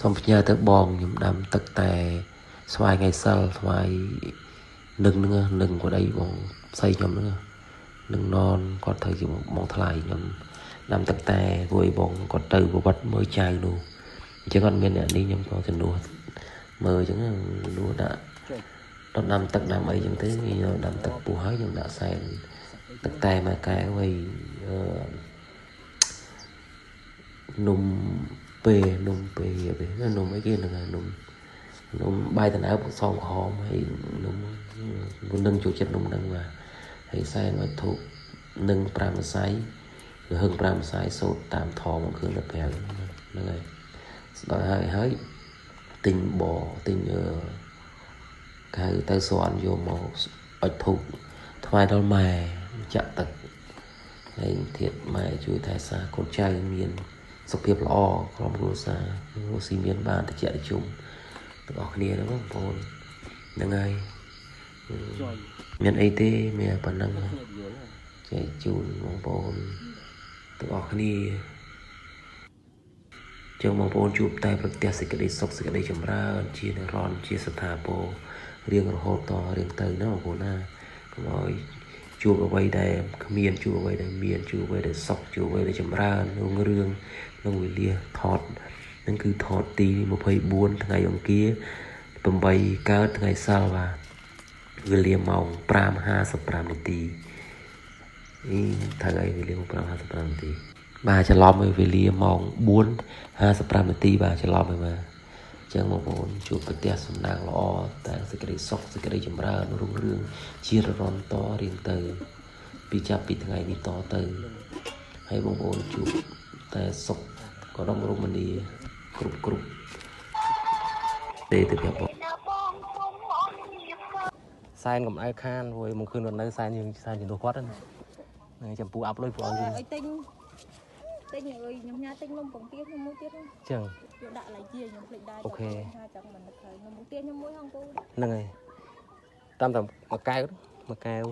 សូមផ្ញើទៅបងខ្ញុំដាំទឹកតែស្វាយថ្ងៃសិលស្វាយនឹងនឹងនឹងប្តីបងស្អីខ្ញុំនឹងនឹងននគាត់ត្រូវជាបងថ្លៃខ្ញុំដាំទឹកតែព្រោះបងគាត់ទៅប្រវត្តិមើលចៅនោះអញ្ចឹងគាត់មានអ្នកនេះខ្ញុំក៏ជំនួសមើលអញ្ចឹងជំនួសដាក់ដល់ដាំទឹកដាំអីអញ្ចឹងទៅខ្ញុំដាំទឹកពោះហើយខ្ញុំដាក់សែនទឹកតែមួយកែវហើយនំពេនំពេពេនំអីគេហ្នឹងហើយនំនំបាយតណៅពសងក្រហមហើយនំនឹងចូលចិត្តនំហ្នឹងបាទហើយសែនឲ្យធូបនឹង5ម្សៃឬហឹង5ម្សៃសូត្រតាមថងមកគ្រឿងទៅប្រាំហ្នឹងហើយស្ដាយហើយហើយទិញបទិញកៅទៅសួនយកមកអុចធូបថ្វាយដល់ម៉ែចាក់ទឹកហើយធាតម៉ែជួយថែសារកូនចៅមានសុខភាពល្អក្រុមគ្រួសាររស់ស៊ីមានបានតិចតិជុំទាំងអស់គ្នាហ្នឹងបងប្អូនហ្នឹងហើយមានអីទេមានប៉ុណ្ណឹងចែកជូនបងប្អូនទាំងអស់គ្នាចឹងបងប្អូនជួបតែប្រទះសេចក្តីសុខសេចក្តីចម្រើនជានិរន្តរ៍ជាស្ថាពររៀងរហូតតរៀងទៅណាបងប្អូនណាកុំឲ្យជួបអ្វីដែលគ្មានជួបអ្វីដែលមានជួបអ្វីដែលសុខជួបអ្វីដែលចម្រើនរុងរឿងក្នុងវេលាថតនឹងគឺថតទី24ថ្ងៃអង្គារ8កើតថ្ងៃសៅរ៍បាទវេលាម៉ោង5:55នាទីអីត្រូវហើយវេលាម៉ោង5:55នាទីបាទច្រឡំឲ្យវេលាម៉ោង4:55នាទីបាទច្រឡំឲ្យបាទអញ្ចឹងបងប្អូនជួបប្រទះសំណាងល្អតែសេចក្តីសុខសេចក្តីចម្រើនរុងរឿងជារន្តររៀងទៅពីចាប់ពីថ្ងៃនេះតទៅហើយបងប្អូនជួបតែសុខក៏ដុំរមនាគ្រប់គ្រប់ទេទៅប្រាប់បងសែនកំអៅខានព្រោះមកឃើញគាត់នៅសែនយើងសែនជំនួសគាត់ហ្នឹងចំពូអាប់លុយព្រោះឲ្យទិញទិញអើយខ្ញុំញ៉ាទិញនំពងទាខ្ញុំមួយទៀតហ្នឹងចឹងយកដាក់ឡៃជាខ្ញុំភ្លេចដែរអូខេចង់មិននឹកហើយនំពងទាខ្ញុំមួយហងពូហ្នឹងហើយតាមតែមួយកែវមួយកែវ